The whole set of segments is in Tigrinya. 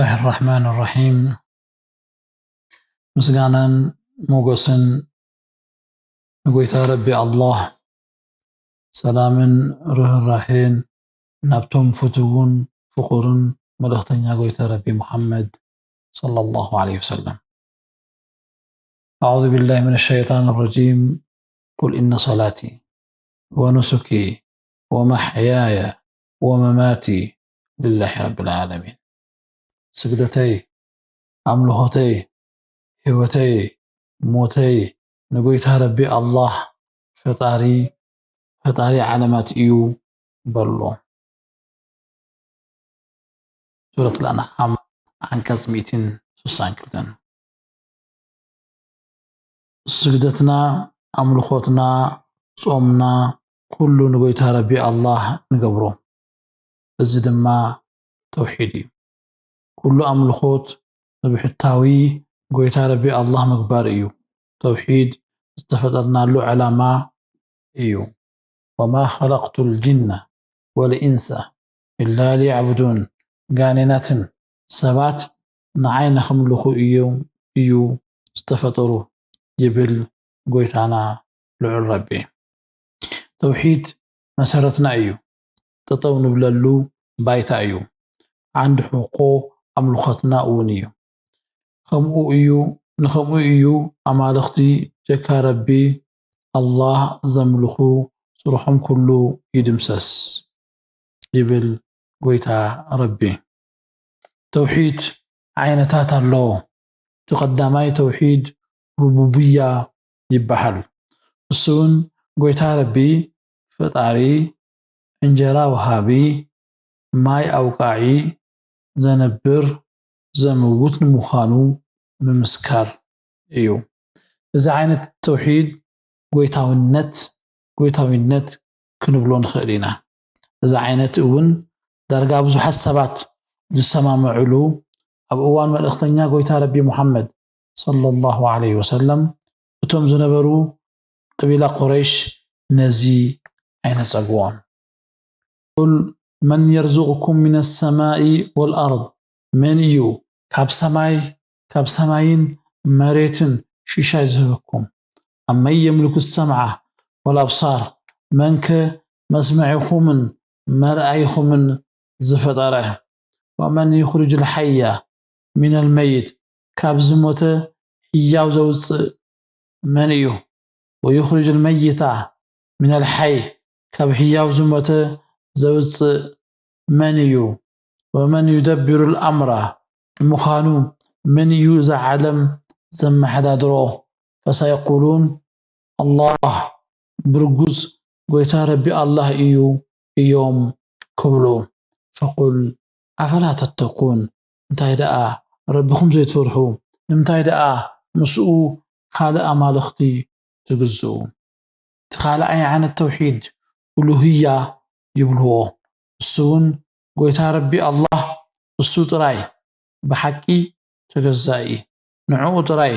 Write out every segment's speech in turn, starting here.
الرحمن الرحيم. ምስጋናን ሞገስን ንጎይታ ረቢ ኣላህ፣ ሰላምን ርህራሄን ናብቶም ፍትውን ፍቑርን መልእኽተኛ ጎይታ ረቢ ሙሓመድ ሰለላሁ ዐለይሂ ወሰለም። أعوذ بالله من الشيطان الرجيم. قل إن صلاتي ونسكي ومحياي ومماتي لله رب العالمين. ስግደተይ፣ ኣምልኾተይ፣ ህይወተይ፣ ሞተይ ንጎይታ ረቢ ኣላህ ፈጣሪ፣ ፈጣሪ ዓለማት እዩ በሎ። ሱረት ኣልኣንዓም ዓንቀጽ ሚእትን ስሳን ክልተን። ስግደትና፣ ኣምልኾትና፣ ጾምና፣ ኩሉ ንጎይታ ረቢ ኣላህ ንገብሮ። እዚ ድማ ተውሒድ እዩ። ኩሉ ኣምልኾት ንብሕታዊ ጎይታ ረቢ ኣላህ ምግባር እዩ። ተውሒድ ዝተፈጠርናሉ ዕላማ እዩ። وما خلقت الجن والإنس إلا ليعبدون. ጋኔናትን ሰባት ንዓይ ንኽምልኹ እዮም፣ እዩ ዝተፈጠሩ ይብል ጎይታና ልዑል ረቢ። ተውሒድ መሰረትና እዩ። ጠጠው ንብለሉ ባይታ እዩ። ዓንዲ ሕቆ ኣምልኾትና እውን እዩ። ከምኡ እዩ፣ ንኸምኡ እዩ ኣማልኽቲ ጀካ ረቢ ኣላህ ዘምልኹ ስርሖም ኩሉ ይድምሰስ ይብል ጎይታ ረቢ። ተውሒድ ዓይነታት ኣለዎ። እቲ ቀዳማይ ተውሒድ ሩቡብያ ይበሃል። እሱ እውን ጎይታ ረቢ ፈጣሪ፣ እንጀራ ወሃቢ፣ ማይ ኣውቃዒ፣ ዘነብር፣ ዘምውት ንምዃኑ ምምስካር እዩ። እዚ ዓይነት ተውሒድ ጎይታውነት፣ ጎይታዊነት ክንብሎ ንኽእል ኢና። እዚ ዓይነት እውን ዳርጋ ብዙሓት ሰባት ዝሰማምዕሉ፣ ኣብ እዋን መልእኽተኛ ጎይታ ረቢ ሙሓመድ ሰለላሁ ዐለይሂ ወሰለም እቶም ዝነበሩ ቀቢላ ቁረይሽ ነዚ ኣይነጸግዎን። ቁል መን የርዙቁኩም ሚነ ሰማኢ ወልኣርድ፣ መን እዩ ካብ ሰማይ፣ ካብ ሰማይን መሬትን ሽሻይ ዝህበኩም? ኣመን የምልኩ ሰምዓ ወልኣብሳር፣ መንከ መስምዒኹምን መርኣይኹምን ዝፈጠረ? ወመን ዩኽርጅ ልሓያ ሚነል መይት፣ ካብ ዝሞተ ህያው ዘውፅእ መን እዩ? ወዩኽርጅ ልመይታ ሚነል ሓይ፣ ካብ ህያው ዝሞተ ዘውፅእ መን እዩ? ወመን ዩደብሩ ልኣምራ፣ ንምዃኑ መን እዩ እዛ ዓለም ዘመሓዳድሮ? ፈሰየቁሉን ኣላህ፣ ብርጉዝ ጎይታ ረቢ ኣላህ እዩ እዮም ክብሉ። ፈቁል ኣፈላ ተተቁን፣ እንታይ ደኣ ረቢኹም ዘይትፈርሑ? ንምንታይ ደኣ ምስኡ ካልእ ኣማልኽቲ ትግዝኡ? እቲ ካልኣይ ዓይነት ተውሒድ ኡሉህያ ይብልዎ። እሱ እውን ጎይታ ረቢ ኣላህ እሱ ጥራይ ብሓቂ ተገዛኢ፣ ንዕኡ ጥራይ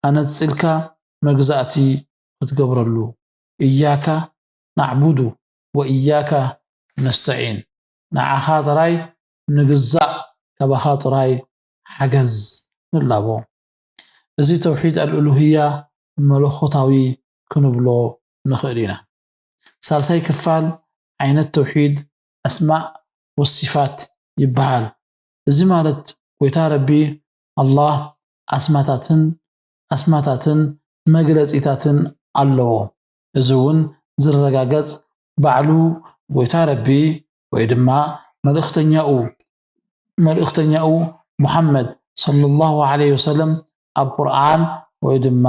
ኣነጺልካ መግዛእቲ ክትገብረሉ። እያካ ናዕቡዱ ወእያካ ነስተዒን፣ ንዓኻ ጥራይ ንግዛእ፣ ካባኻ ጥራይ ሓገዝ ንላቦ። እዚ ተውሒድ ኣልኡሉህያ መለኾታዊ ክንብሎ ንኽእል ኢና። ሳልሳይ ክፋል ዓይነት ተውሒድ ኣስማእ ወሲፋት ይበሃል። እዚ ማለት ጎይታ ረቢ ኣላህ ኣስማታትን፣ ኣስማታትን መግለጺታትን ኣለዎ። እዚ እውን ዝረጋገጽ ባዕሉ ጎይታ ረቢ ወይ ድማ መልእኽተኛኡ፣ መልእኽተኛኡ ሙሓመድ ሰለላሁ ዐለይሂ ወሰለም ኣብ ቁርኣን ወይ ድማ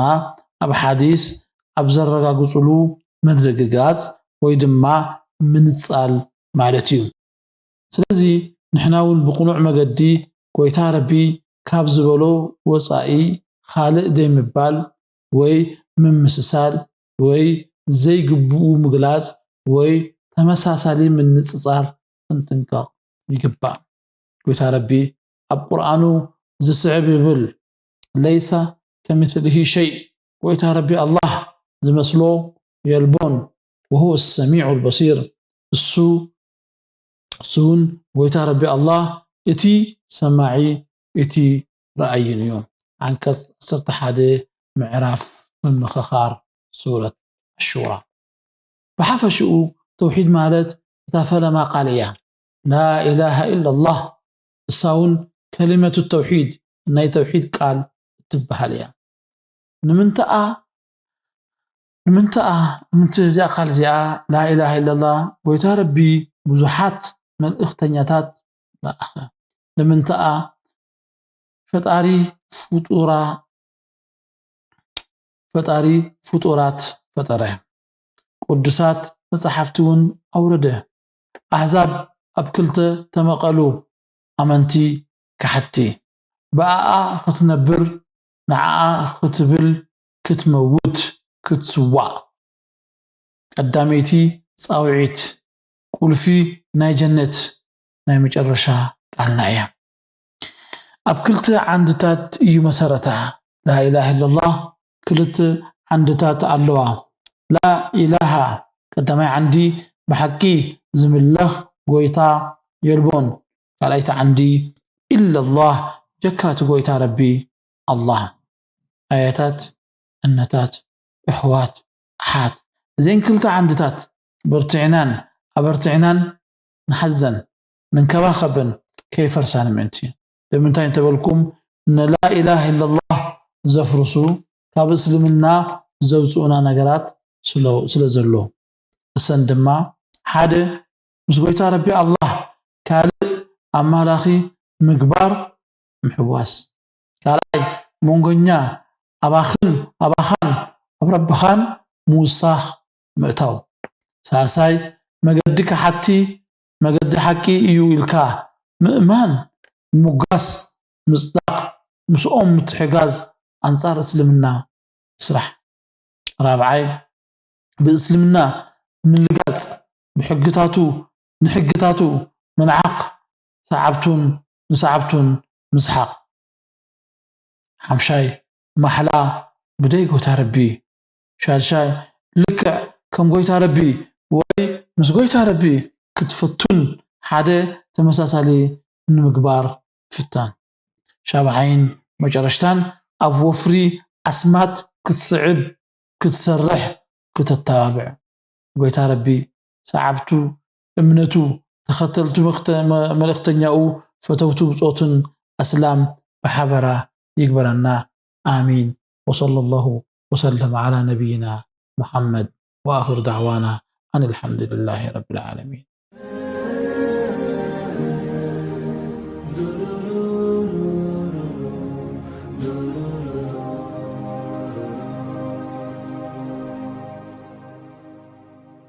ኣብ ሓዲስ ኣብ ዘረጋግጽሉ ምርግጋጽ ወይ ድማ ምንጻል ማለት እዩ። ስለዚ ንሕና እውን ብቕኑዕ መገዲ ጎይታ ረቢ ካብ ዝበሎ ወጻኢ ካልእ ዘይምባል ወይ ምምስሳል ወይ ዘይግብኡ ምግላጽ ወይ ተመሳሳሊ ምንጽጻር ክንጥንቀቕ ይግባእ። ጎይታ ረቢ ኣብ ቁርኣኑ ዝስዕብ ይብል፣ ለይሰ ከሚስሊሂ ሸይ፣ ጎይታ ረቢ ኣላህ ዝመስሎ የልቦን፣ ወሁወ ሰሚዑ ልበሲር፣ እሱ፣ እሱ እውን ጎይታ ረቢ ኣላህ እቲ ሰማዒ እቲ ረኣይን እዩ። ዓንቀጽ ዓሰርተ ሓደ ምዕራፍ ምምኽኻር ሱረት ኣሹራ። ብሓፈሽኡ ተውሒድ ማለት እታ ፈለማ ቃል እያ። ላኢላሃ ኢላላህ እሳ እውን ከሊመቱ ተውሒድ ናይ ተውሒድ ቃል እትበሃል እያ። ንምንተኣ ንምንተኣ ምንቲ እዚኣ ቃል እዚኣ ላኢላሃ ኢላላህ ጎይታ ረቢ ብዙሓት መልእኽተኛታት ለኣኸ። ንምንተኣ ፈጣሪ ፍጡራ ፈጣሪ ፍጡራት ፈጠረ። ቅዱሳት መጻሕፍቲ እውን ኣውረደ። ኣህዛብ ኣብ ክልተ ተመቐሉ፣ ኣመንቲ ከሓድቲ። ብኣኣ ክትነብር፣ ንዓኣ ክትብል ክትመውት ክትስዋእ። ቀዳመይቲ ጻውዒት ቁልፊ ናይ ጀነት ናይ መጨረሻ ቃልና እያ። ኣብ ክልተ ዓንድታት እዩ መሰረታ። ላኢላሃ ኢላላህ ክልተ ዓንድታት ኣለዋ። ላኢላሃ ቀዳማይ ዓንዲ ብሓቂ ዝምለኽ ጎይታ የልቦን። ካልኣይቲ ዓንዲ ኢላላህ ጀካ እቲ ጎይታ ረቢ ኣላህ። ኣያታት፣ እነታት፣ ኣሕዋት፣ ኣሓት እዘን ክልተ ዓንድታት በርቲዕናን ኣበርቲዕናን ንሓዘን፣ ንንከባኸበን ከይፈርሳ ንምእንቲ። ንምንታይ እንተበልኩም ንላኢላሃ ኢላላህ ዘፍርሱ ካብ እስልምና ዘውፅኡና ነገራት ስለ ስለ ዘሎ። እሰን ድማ ሓደ ምስ ጎይታ ረቢ ኣላህ ካልእ ኣማላኺ ምግባር ምሕዋስ። ካልኣይ መንጎኛ ኣባኽን ኣባኻን ኣብ ረብኻን ምውሳኽ ምእታው። ሳልሳይ መገዲ ከሓቲ መገዲ ሓቂ እዩ ኢልካ ምእማን ምሙጋስ ምጽዳቕ ምስኦም ምትሕጋዝ ኣንጻር እስልምና ምስራሕ። ራብዓይ ብእስልምና ምልጋጽ ብሕግታቱ ንሕግታቱ ምንዓቕ ሰዓብቱን ንሰዓብቱን ምስሓቕ። ሓምሻይ ማሕላ ብደይ ጎይታ ረቢ። ሻድሻይ ልክዕ ከም ጎይታ ረቢ ወይ ምስ ጎይታ ረቢ ክትፍቱን ሓደ ተመሳሳሊ ንምግባር ፍታን። ሻብዓይን መጨረሽታን ኣብ ወፍሪ ኣስማት ክትስዕብ ክትሰርሕ ክተተባብዕ። ጎይታ ረቢ ሰዓብቱ እምነቱ ተኸተልቱ መልእኽተኛኡ ፈተውቱ ብጾትን ኣስላም ብሓበራ ይግበረና። ኣሚን። ወሰለ ላሁ ወሰለም ዓላ ነቢይና ሙሓመድ ወኣኽር ዳዕዋና ኣን ኣልሓምዱልላሂ ረብል ዓለሚን።